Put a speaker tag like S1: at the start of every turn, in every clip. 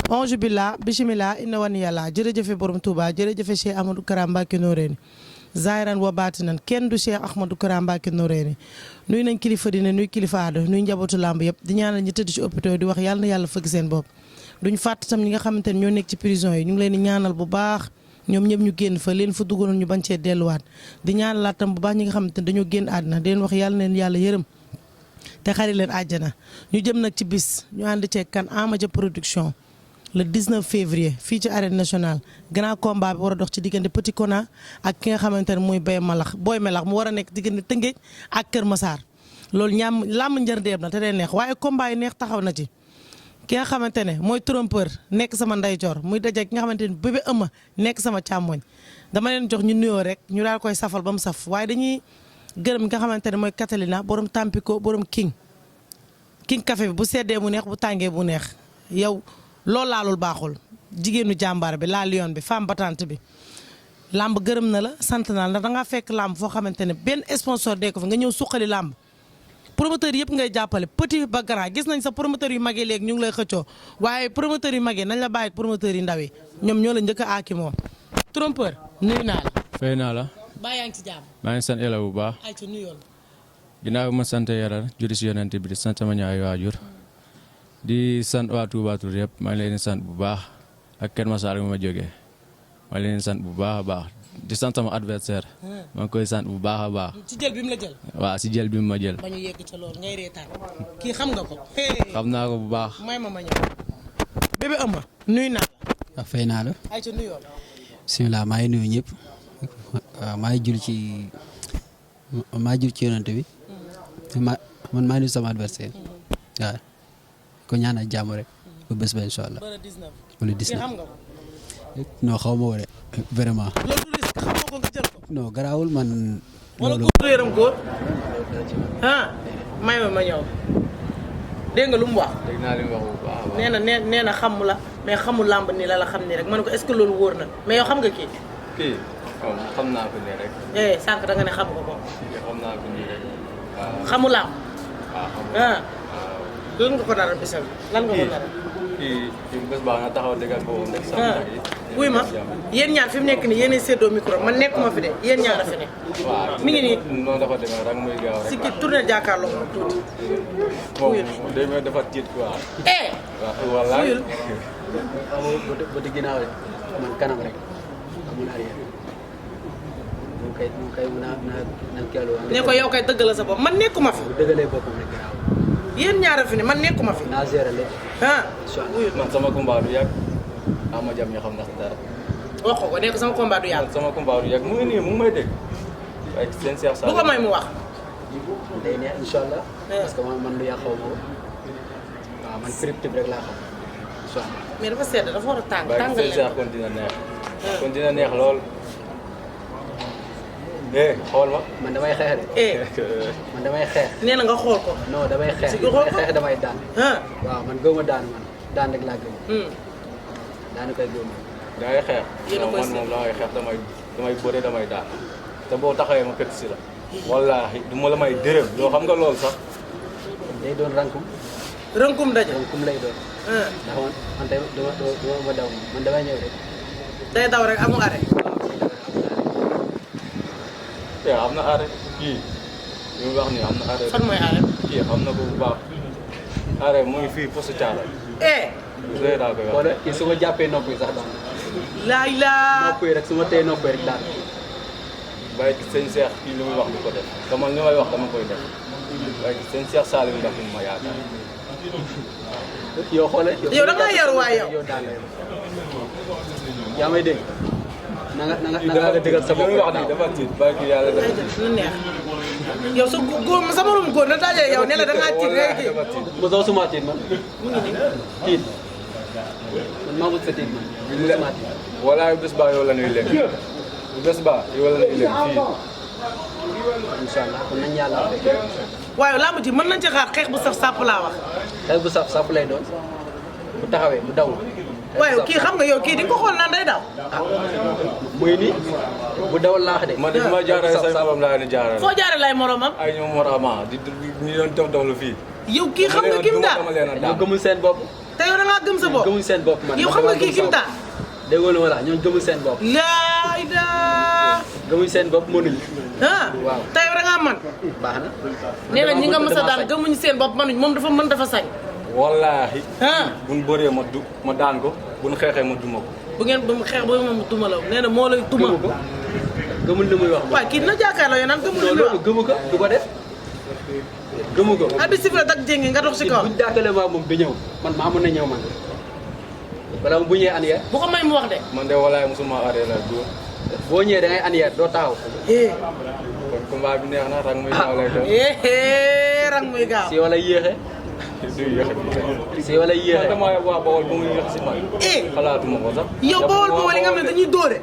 S1: onge billah bismillah inna wani yàlla jërëjëfe borom Touba jërëjëfe Cheikh Ahmadou Kara Mbacké Noreyni zaahiran wa baatinan kenn du Cheikh Ahmadou Kara Mbacké Noreyni nuy nañ kilifa dina nuy kilifa aada nuy njabootu làmb yëpp di ñaanal ñi tëdd ci hôpital di wax yàlla na yàlla fëgg seen bopp duñ fàtt tam ñi nga xamante ne ñoo nekk ci prison yi ñu ngi leen di ñaanal bu baax ñoom ñëpp ñu génn fa leen fa dugaloon ñu bañ cee delluwaat di ñaanalaat tam bu baax ñi nga xamante ne dañoo génn àddina di leen wax yàlla neen yàlla yërëm te xari leen àjjana ñu jëm nag ci bis ñu ànd ceeg kan Ama Dia production le 19 février fii ci arène nationale grand combat bi war a dox ci diggante Petit Kona ak ki nga xamante ne muy Boy Melax mu war a nekk diggante Tëngéej ak Kër Massar loolu ñaam làmb njërndeem na te day neex waaye combat yi neex taxaw na ci ki nga xamante ne mooy trompeur nekk sama ndeyjoor muy daje ki nga xamante ne bébé ëmma nekk sama càmmoñ dama leen jox ñu nuyoo rek ñu daal koy safal ba mu saf waaye dañuy gërëm nga xamante ne mooy Catalina borom Tampico borom King café bi bu seddee mu neex bu tàngee bu neex yow loolu laalul baaxul jigéenu jàmbaar bi la lion bi femme battante bi làmb gërëm na la sant naa la ndax dangaa fekk làmb foo xamante ne benn sponsor dee ko fa nga ñëw suqali làmb promoteur yëpp ngay jàppale petit ba grand gis nañ sa promoteur yu mag yi léegi ñu ngi lay xëccoo waaye promoteur yu mag yi nañ la bàyyi promoteur yu ndaw yi ñoom ñoo la njëkk a aaki moom trompeur nuyu naa la.
S2: fay naa la.
S1: baa yaa ngi ci jàmm.
S2: maa ngi sant Yàlla bu baax.
S1: ay ci nuyoon.
S2: ginnaaw ma sant Yàlla judi si yonent bi di sant sama ñaari waajur di sant waa Touba Tour yëpp maa ngi leen di sant bu baax ak Kër Massar bi ma jógee maa ngi leen di sant bu baax a baax di sant sama adversaire maa ngi koy sant bu baax a baax.
S1: ci jël bi mu la jël.
S2: waaw si jël bi mu ma jël.
S1: ba ñu yegg ca loolu ngay reetaan kii xam nga ko.
S2: xam naa ko bu baax.
S1: may ma ñëw. bébé Ëmma nuyu naa la.
S3: waaw fay naa la.
S1: ay ca nuyoon.
S3: bisimilah maa ngi nuyu ñëpp waaw maa ngi jul ci yonante bi man maa ngi nuyu sama adversaire waaw ko ñaanal jàmm rek ba bés ba incha allah. wala 19
S1: xam nga ko.
S3: non xaw ma woo de vraiment.
S1: loolu du risque xam nga ko nga jël ko.
S3: non garaawul man.
S1: wala góor réeram góor. ah may ma ñëw. dégg nga lu mu wax.
S2: dégg naa li mu wax bu baax a baax.
S1: nee na xamu la mais xamul làmb ni la xam ni rek man ko est-ce que loolu wóor na mais yow xam nga kii.
S2: kii xam naa ko nii rek.
S1: sànq da nga ne xam nga ko.
S2: xam naa ko nii rek. waaw
S1: xamu làmb.
S2: waaw xam
S1: ah lan nga ko nar a bisal lan nga ko nar a.
S2: kii bés baax na taxaw dëggal boobu nekk sama yi.
S1: wuy ma yéen ñaar fi mu nekk nii yéen a séddoo micro man nekkuma fi de yéen ñaar a fi ne.
S2: waaw
S1: mi ngi nii.
S2: noonu dafa demee rek muy gaaw rek.
S1: si kii tourné jàkkaarloo moom tuuti.
S2: moom day may dafa tiit quoi. waaw wallaay.
S3: ba di ginnaaw rek man kanam rek amul arrière moom kay na keelu
S1: ne ko yow kay dëgg la sa bopp man nekkuma fi.
S3: bu dëggalee boppam rek garaaw
S1: yéen ñaar a fi ne man nekkuma fi.
S3: naa gérer lépp
S1: ah.
S2: man sama combat du yàgg Ama Dia ñoo xam na dara.
S1: wax ko ne ko sama combat du yàgg.
S2: sama combat du yàgg mu ngi nii mu ngi may dégg. waaye seen Cheikh Sall.
S1: bu ko may mu wax.
S3: day neex incha allah. parce que man lu yàq xaw ma ko waaw man cryptique rek laa xam incha allah.
S1: mais dafa sedd dafa war a tàng tàngal
S2: seen Cheikh kon dina neex. kon dina neex lool. xool ma.
S3: man damay xeex de. man damay xeex.
S1: nee na nga xool ko.
S3: non damay xeex.
S1: si nga xool ko
S3: xeex damay daan. waaw man gëw ma daan man daan rek laa gëm. daanu koy gëm.
S2: da ngay xeex.
S1: yéen a koy
S2: man moom damay xeex damay bëre damay daan te boo taxawee ma kët si la. wallaahi du ma la may dërëm yoo xam nga loolu sax.
S3: day doon rankum.
S1: rënkum daje.
S3: rankum lay doon. ndax man tey dama daw man damay ñëw rek.
S1: day daw rek amul arrêt.
S2: am na arrêt kii li mu wax nii am na arrêt.
S1: fan mooy arrêt.
S2: kii xam na ko bu baax. arrêt mu ngi fii poste Thiala. léegi daa koy wax.
S3: wala kii su ma jàppee nopp yi sax daan.
S1: laay laa.
S3: nopp yi rek su ma téye nopp yi rek daan.
S2: waaye sëñ Cheikh kii li muy wax du ko def te man li may wax dama koy def waaye sëñ Cheikh Salim ndax ma yaakaar.
S3: yow xoolal
S1: yow da ngaa yaru waay yow.
S3: yow daan la yow. yaa may dégg. na nga dëggal sa bopp
S2: wax nii dafa tiit ba kii yàlla def.
S1: lu neex yow sa góor sa morom góor na dajee yow ne la da ngaa tiit rek kii.
S3: mosoo suma tiit man.
S1: mu ngi nii.
S3: tiit man maa ngi sa tiit man. mosuma tiit.
S2: walaay bés ba yow la ñuy lekk bés ba yow la ñuy lekk fii.
S3: incha allah kon nañu yàlla rek.
S1: waaye lamb ji mën nañ ci xaar xeex bu saf sàpp laa wax.
S3: xeex bu saf sàpp lay doon bu taxawee bu daw.
S1: waaye kii xam nga yow kii di nga ko xool naan day daw.
S3: muy nii bu dawal laax de.
S2: man de ma jaarale say morom laa leen jaarale.
S1: foo jaaree lay moromam.
S2: ay ñoom moroma di ñu doon dof dof lu fii.
S1: yow kii xam nga kim daal
S3: dañoo gëmul seen bopp.
S1: te yow da ngaa gëm sa bopp.
S3: gëmuñ seen bopp man.
S1: yow xam nga kii kim daan.
S3: déggoo lu ma la ñooñu gëmuñ seen bopp.
S1: laay daa.
S3: gëmuñ seen bopp mënuñu.
S1: waaw te yow da ngaa man.
S3: baax na.
S1: nee na ñi nga mës a daan gëmuñu seen bopp manuñ moom dafa mën dafa sañ.
S4: wallaahi. buñ bëree ma daan ko buñ xeexee ma duma ko.
S1: bu ngeen ba mu xeex ba mu duma la nee na moo lay duma.
S3: gëmul li muy wax.
S1: waaw kii dina jàkkaarloo yéen naan gëmul li muy wax.
S3: gëmu ko du ko def. gëmu ko.
S1: abi sifla dag jéngi nga dox si kaw.
S3: buñ jàkkaarloo maa moom du ñëw man maa mën na ñëw man. wala bu ñëwee anière.
S1: bu ko may mu wax de.
S4: man de walaay musuma arrêté la dóor.
S3: boo ñëwee da ngay anière doo taxaw.
S4: kon combat bi neex na rang muy gaaw lay doon.
S1: rang muy gaaw.
S3: si wala yéexe.
S4: du yéexe.
S3: si wala yéexe.
S4: man damaa waa Bawol ba muy yéex si man. xalaatuma ko sax.
S1: yow Bawol yi nga xam ne dañuy dóore.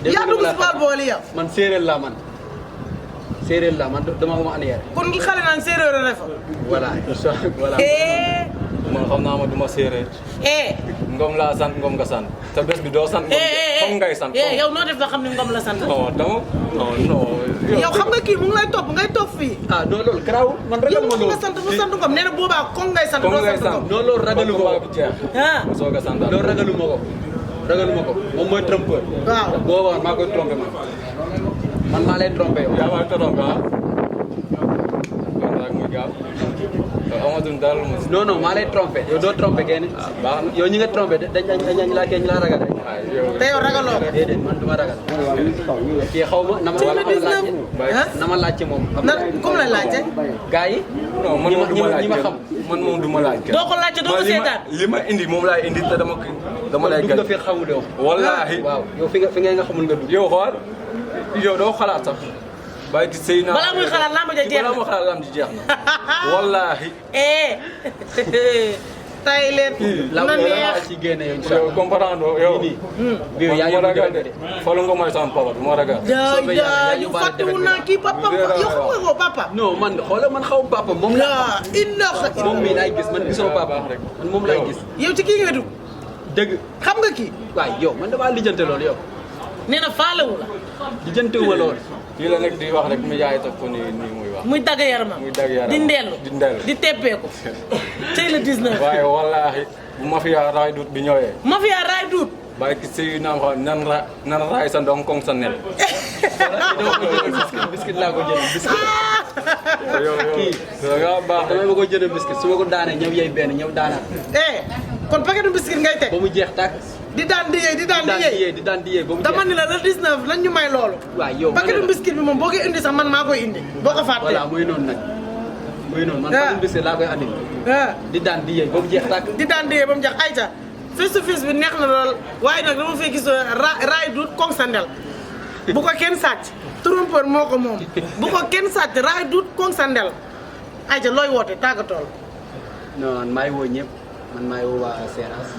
S1: yaa dugg si Bawol yow.
S3: man séeréer laa man. séeréer laa man dama ko ma anière.
S1: kon xale naan séeréer la fa.
S3: voilà voilà.
S4: man xam naa ma duma séeréer. ngom laa sant ngom nga sant. te bés bi doo sant ngom comme ngay sant.
S1: yow noo def la xam ne ngom la sant.
S4: non non.
S1: yow xam nga kii mu ngi lay topp ngay topp fii.
S3: ah non loolu garaawul man ragal ma loolu.
S1: yow nga sant mu sant ngom nee na boobaa comme ngay sant.
S4: comme ngay sant
S3: non loolu ragalu ma ko.
S4: ma soog a sant
S3: loolu ragalu ma ko. ragalu ma ko moom mooy trompeur.
S1: waaw
S3: boobaa maa koy trompé man maa lay trompé yow.
S4: yaa may trompé ah. kon nag muy gaaw. amatul dara mu.
S3: non non maa lay trompé yow doo trompé kenn.
S4: baax na
S3: yow ñi nga trompé dañ laa kee ñu laa ragal rek.
S1: te yow ragaloo ko.
S3: déedéet man du ma ragal. kii xaw ma na ma laajte. na ma laajte moom.
S1: comme la laajte.
S3: gars yi.
S4: non man moom du ma laaj
S3: ñi ma xam.
S4: man moom du ma laaj.
S1: doo ko laajte doo ko seetaan.
S4: li ma indi moom laay indi te dama lay
S3: dugg nga fi xamul yow.
S4: wallaahi.
S3: waaw yow fi nga xamul nga dugg.
S4: yow xool yow doo xalaat sax. bàyyi ci sëy naa
S1: balaa muy xalaat lamb ja jeex na
S4: balaa muy xalaat lamb ji jeex na. wallaahi.
S1: tay leen.
S3: la
S1: na neex
S3: ci génne yow incha
S4: yow
S3: allah.
S4: comprendre yow.
S3: bii yaa ngi
S4: ragal de falu nga mooy sama papa du ma ragal.
S1: yu fàttewul naa kii papa yow xam nga ko papa.
S3: non man xoolal man xaw papa moom la. moom mii laay gis man gisoo papa
S4: rek
S3: man moom laay gis.
S1: yow ci kii nga dugg.
S3: dëgg.
S1: xam nga kii.
S3: waay yow man damaa lijjante loolu yow.
S1: nee na faalewu la.
S3: lijjantewu ma loolu.
S4: kii la nekk di wax rek mi yaay tax ko nii muy wax.
S1: muy dagg yaramam.
S4: muy dagg yaramam
S1: di ndellu
S4: di ndellu
S1: di teppeeku. tey le 19.
S4: waaye wallaahi bu mafia raay dut bi ñëwee.
S1: mafia raay duut.
S4: bàyyi ki sëy naam xam nan raay sa ndong kong sa nen.
S3: biscuit laa ko jënd biscuit.
S4: yow
S3: kii
S4: da nga baax
S3: damay ma ko jënd biscuit su ma ko daanee ñëw yey benn ñëw daanaat.
S1: kon paquetu biscuit ngay teg.
S3: ba mu jeex tàkk.
S1: di daan di yee di daan di yee.
S3: di daan di yee ba mu jeex.
S1: dama ni la le 19 lan ñu may loolu.
S3: waaw yow
S1: paquetu biscuit bi moom boo koy indi sax man maa koy indi. boo ko fàttee
S3: voilà muy noonu nag. muy noonu man paquet biscuit laa koy andi. di daan di yee ba mu jeex tàkk.
S1: di daan di yee ba mu jeex ayca face to face bi neex na lool waaye nag dama fay gis raay duut kong sa ndel bu ko kenn sàcc trompeur moo ko moom bu ko kenn sàcc raay duut kong sa ndel ayca looy woote tàggatool.
S3: non man maay woo ñëpp man maay woo waa Seras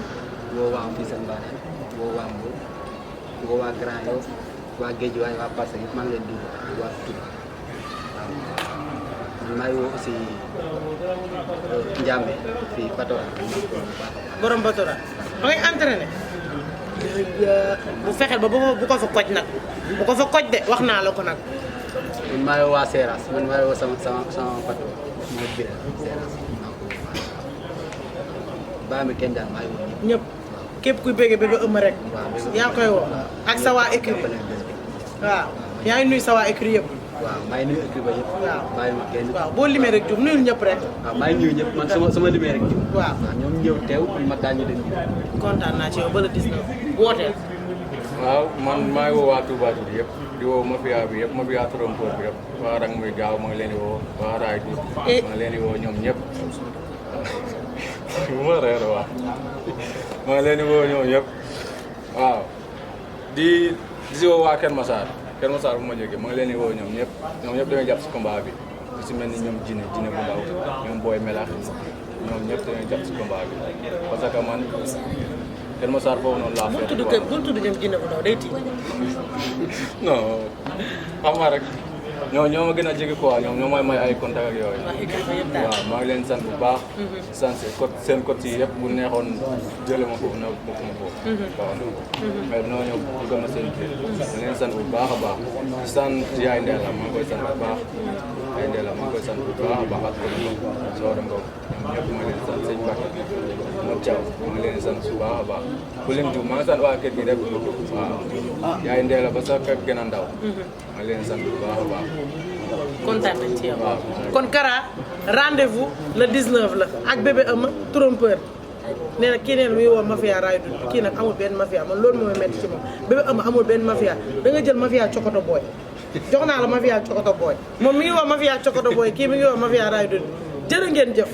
S3: woo waa Fissel Mbadane woo waa Mbour woo waa Grand Yoff waa Guédiawaye waa Parcelles yëpp maa ngi leen di waa Touba waaw man maay woo aussi Ndiamé fii Batora.
S1: borom Batora da ngay entraîné bu fexeel ba bu ko fa koj nag bu ko fa koj de wax naa la ko nag.
S3: man maay woo waa Seras man maay woo sama patron mooy Biré Seras baa mi kenn daal maay woo
S1: ñëpp képp kuy bëgg ba ëmb rek. yaa koy woo ak sa waa écurie waaw yaa ngi nuyu sa waa écurie yëpp.
S3: waaw maa ngi nuyu équipe ba yëpp.
S1: waaw
S3: bàyyi ma kenn.
S1: waaw boo limee rek jub nuyul ñëpp rek.
S3: waaw maa ngi nuyu ñëpp man sama limee rek jub.
S1: waaw
S3: ñoom ñëw teew ma daal ñu dem.
S1: kontaan naa ci yow ba le 19 wooteel.
S4: waaw man maa ngi woo waa Touba Toul yëpp di woo mafia bi yëpp mafia trompeur bi yëpp waa rang muy gaaw ma ngi leen di woo waa raay bi ma ngi leen di woo ñoom ñëpp. bu ma reer waaw ma ngi leen di woo ñoom ñëpp waaw di si woo waa Kër Massar bu ma jógee ma ngi leen di woo ñoom ñëpp dañuy jàpp si combat bi di si mel ni ñoom Jine bu ndaw ñoom Boy Melax ñoom ñëpp dañuy jàpp si combat bi parce que man Kër Massar foofu noonu laa fekk
S1: bul tudd ñoom Jine bu ndaw day tiit.
S4: non xam nga rek ñoo ma gën a jege quoi ñoom ñoo may may ay contact ak yooyu. waaw maa ngi leen sant bu baax. sant seen côté yi yëpp bu neexoon jëlee ma foofu na bokk ma foofu. waaw mais noo ñëw pour gën a seen kii. ma leen sant bu baax a baax. sant yaay Ndella maa ngi koy sant bu baax. yaay Ndella maa ngi koy sant bu baax a baax ak commune Soore Ngom ñoom ñëpp ma leen sant sëñ Bakk Modou Thiaw maa ngi leen sant bu baax a baax. ku leen jiw maa ngi sant waa kër gi rek waaw yaay Ndella ba sa kër gën a ndaw. maa leen sant bu baax a baax.
S1: kontaan nañ ci yow. kon Kara rendez-vous le 19 la ak bébé Ama trompeur nee na kii nee na muy woo mafia raay dund kii nag amul benn mafia man loolu moo metti ci moom bébé Ama amul benn mafia da nga jël mafia cokoto booy jox naa la mafia cokoto booy moom mi ngi woo mafia cokoto booy kii mi ngi woo mafia raay dund jërë ngeen jëf.